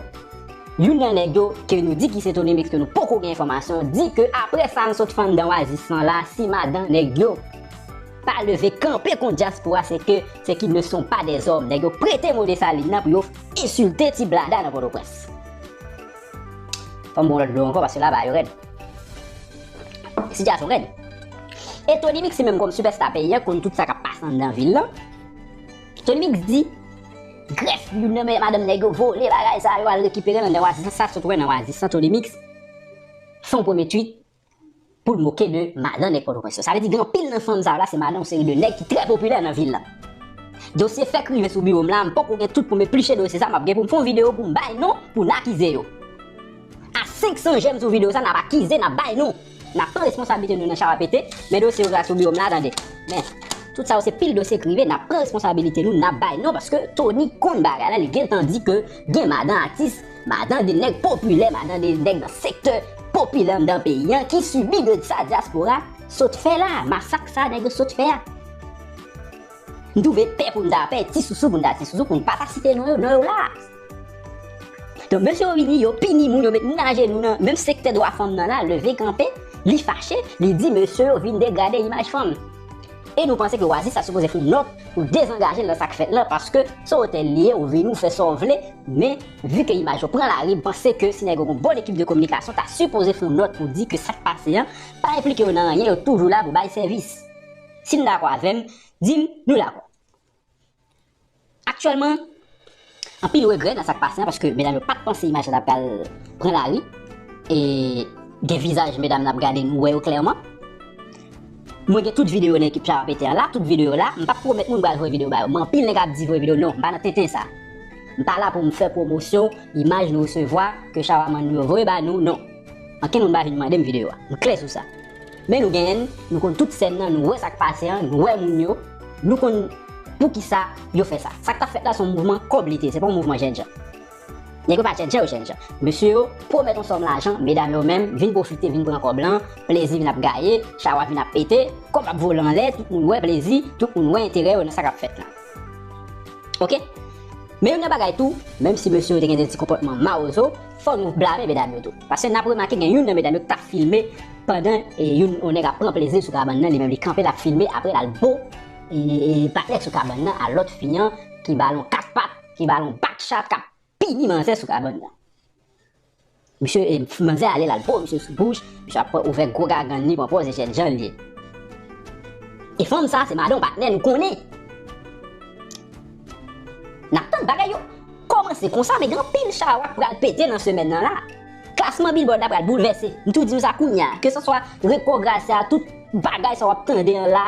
Youn nan nèg yo, ke nou di ki se Tony Mix, ke nou poko gen enfòmasyon, di ke apre sa m sot fè anndan Oasis lan la, si madan nèg yo pa leve kanpe kont dyaspora, se ke, c'est qu'ils ne sont pas des hommes. Nèg yo prete mo Desalin nan pou yo ensilte ti blada nan Pòtoprens. Fò m ba w lòt dlo ankò, paske laba yo rèd. Sitiyasyon rèd. E Tony Mix, li menm kòm sipèsta peyi a, konn tout sa k ap pase anndan vil lan. Tony Mix di, grèf, youn nan madanm nèg yo vole, bagay sa, yo al rekipere l anndan Oasis lan, sa sot wè nan Oasis lan, Tony Mix fè yon premye tweet pou l moke de madan nèg Pòtoprens yo. Sa vle di, gen anpil nan fanm sa yo la, se madan yon seri de nèg ki trè popilè nan vil lan. Dosye fèk rive sou biwo m la, m poko gen tout pou m epliche dosye sa, m ap gen pou m fè yon videyo pou m bay non, pou n akize yo. A senk san jèm sou videyo sa, n ap akize, n ap bay non. N ap pran responsablite nou nan Chawa Pete, men dosye yo la sou biwo m la, tande. Men, tout sa yo se pil dosye k rive, n ap pran responsablite nou, n ap bay non, paske Tony konn bagay la, li gentan di ke gen madan atis, madan de nèg popilè, madan de nèg nan sektè popilè anndan peyi an, ki sibi de sa dyaspora sot fè la, masak sa nèg yo sot fè a. M twouve pè pou n ta pè, ti sousou pou n ta ti sousou, pou n pa ta site non yo, non yo la. Donk, mesye yo vini, yo pini moun, yo met moun ajenou nan menm sektè dwa fanm nan la, leve kanpe, li fache, li di mesye yo vin degrade imaj fanm. E nou panse ke Oasis ta sipoze fè yon nòt pou dezangaje l nan sa k fèt lan, paske se otèl li ye, ou vini, ou fè sa w vle, men vi ke imaj yo pran lari, m panse ke si nèg yo gen yon bon ekip de kominikasyon, ta sipoze fè yon nòt pou di ke sa k pase an pa enplike yo nan anyen, yo toujou la pou bay sèvis. Si n dakò avè m, Di m, nou dakò. Aktyèlman, anpil regrè nan sa k pase an, paske medam yo pa t panse imaj la t ap pral pran lari, e gen vizaj medam n ap gade, nou wè yo klèman. Mwen gen tout videyo nan ekip Chawa Pete an la, tout videyo la, m p ap pwomèt moun m pral voye videyo ba yo, men anpil nèg ap di voye videyo, non, m pa nan tenten sa. M pa la pou m fè pwomosyon imaj nou resevwa, ke Chawa Man nou yo voye ba nou, non. Ankenn moun pa vin mande m videyo a. M klè sou sa. Men nou genyen l, nou konn tout sèn nan, nou wè sa k pase an, nou wè moun yo, nou konn poukisa yo fè sa. Sa k t ap fèt la se yon mouvman kòb li te ye, se pa yon mouvman jènjan. Nèg yo pa jènjan, yo jènjan. Mesye yo pwomèt yon sòm lajan, medam yo menm vin pwofite, vin pran kòb lan, plezi vin ap gaye, Chawa vin ap pete, kòb ap vole anlè, tout moun wè plezi, tout moun wè enterè yo nan sa k ap fèt la. Oke? Men youn nan bagay tou, menm si mesye yo te gen de ti konpòtman mawozo, fò nou blame medam yo tou. Paske n ap remake gen youn nan medam yo ki t ap filme pandan e, youn, yon nèg ap pran plezi sou kabann nan, li menm li kanpe, l ap filme, apre l al bo e, e, patnè sou kabann nan a lòt fi an ki ba l yon kat pat, ki ba l yon bakchat, k ap pini manzè sou kabann nan. Misye, e, manzè ale, l al bo misye sou bouch, misye ap ouvè gwo gagann li, pran pòz e jènjan l ye. E fanm sa, se madan yon patnè, nou konnen. N ap tann bagay yo kòmanse konsa, men gen anpil Chawa k pral pete nan semèn nan la. Klasman Billboard la pral boulvèse. M tou di nou sa kounye a. Ke se swa rekò Gracia, tout bagay sa w ap tande an la,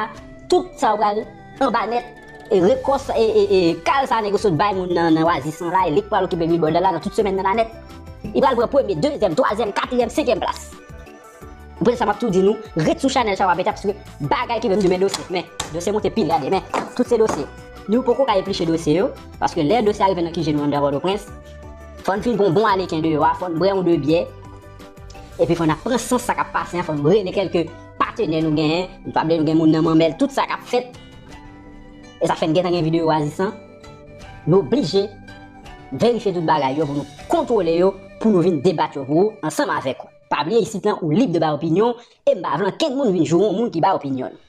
tout sa w pral anba nèt, e rekò sa, e, e, e kal sa nèg yo sot bay moun nan, nan Oasis an la, e li k pral okipe Billboard la nan tout semèn nan la nèt. Li pral pran premye, dezyèm, twazyèm, katriyèm, senkyèm plas. Ou konprann sa m ap tou di nou, ret sou chanèl Chawa Pete, paske bagay ki menm demen dosye, men dosye monte pil, gade, men tout se dosye. Nou poko ka epliche dosye yo, paske lè dosye a rive nan Q G nou anndan Pòtoprens, fò n fin pran yon bon aleken deyò a, fò n bwè yon de byè, epi fò n ap pran sans sa k ap pase an, fò n rele kèlke patenè nou genyen, nou pa bliye nou gen moun nan Manmèl, tout sa k ap fèt, e sa fè n gentan gen videyo Oasis an, nou oblije verifye tout bagay yo pou nou kontwole yo, pou nou vin debat yo pou ou, ansanm avèk ou. Pa bliye isit lan, ou lib de bay opinyon, e m pa vle ankenn moun vin joure yon moun ki bay opinyon l.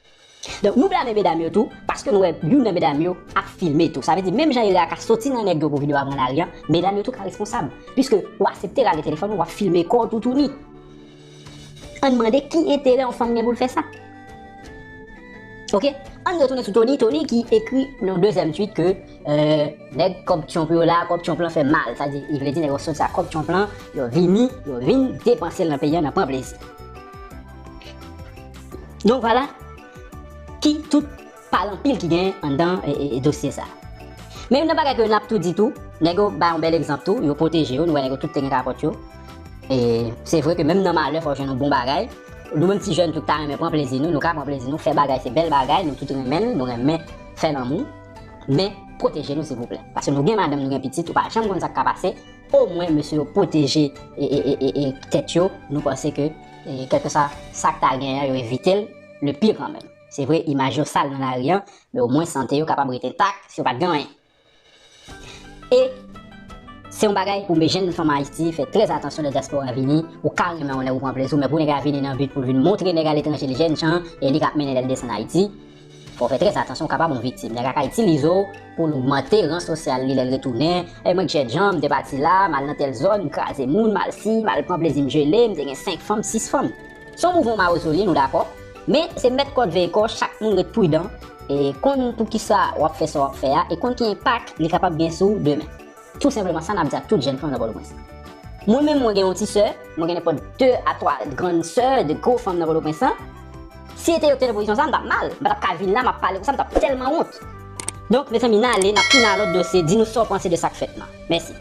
Donk, nou blame medam yo tou, paske nou wè youn nan medam yo ap filme tou. Sa vle di, menm jan ere a ka soti nan nèg yo pou videyo a pran lari an, medam yo tou ka responsab. Piske ou aksepte rale telefòn ou, w ap filme kò w toutouni. Ann mande ki enterè yon fanm gen pou l fè sa. Oke? Ann retounen sou Tony. Tony ki ekri nan dezyèm tweet ke, euh, nèg kòb Trump yo la, kòb Trump lan fè mal. Sa di, li vle di nèg yo sot sa kòb Trump lan, yo vini, yo vin depanse l nan peyi an, nan pran plezi. Donk vwala, ki tout pale anpil ki gen anndan, e, e, e dosye sa. Men youn nan bagay ke n ap tou di tou, nèg yo bay yon bèl egzanp tou, yo pwoteje yo, nou wè nèg yo tout te gen kapòt yo. E se vre ke menm nan malè, fò w jwenn yon bon bagay. Nou menm ti jèn tou ki ta renmen pran plezi nou, nou ka pran plezi nou, fè bagay, se bèl bagay, nou tout renmen l, nou renmen fè lanmou. Men, pwoteje nou, silvouplè. Paske nou gen madanm, nou gen pitit, ou pa janm konn sa k ka pase. Omwen, mesye yo pwoteje e, e, e, e, e tèt yo. Nou panse ke, e, kèlkeswa sa k ta gen an, yo evite l, le pire kanmenm. Se vre, imaj yo sal nan lari an, men omwen sante yo kapab rete entak si yo pa t gen anyen. E se yon bagay pou jèn fanm Ayiti fè trè atansyon lè dyaspora vini. Ou ka renmen yon nèg ou pran plezi w, men pou nèg la vini nan bi pou l vin montre nèg aletranje li jènjan e li k ap mennen lè l desann Ayiti, fò w fè trè atansyon, ou kapab yon viktim. Nèg la ka itilize w pou l ogmante ran sosyal li lè l retounen. E mwen k jènjan, m te pati la, m al nan tèl zòn, m kraze moun, m al si, m al pran plezi m jele, m te gen senk fanm, sis fanm. Se yon mouvman mawozo li ye, nou dakò. Men se mèt kòd veye kò, chak moun ret pridan e konn poukisa w ap fè sa w ap fè a e konn ki enpak li kapab gen sou ou demen. Tou senpleman sa n ap di ak tout jèn fanm nan Pòtoprens. Mwen menm mwen gen yon ti sè, mwen gen nenpòt de a twa grann sè, de gwo fanm nan Pòtoprens lan. Si se te yo ki te nan pozisyon sa, m t ap mal, m pa t ap ka vin la, m ap pale konsa, m t ap tèlman wont. Donk, mezanmi, n ale, n ap tounen a lòt dosye, di nou sa w panse de sa k fèt lan. Mèsi.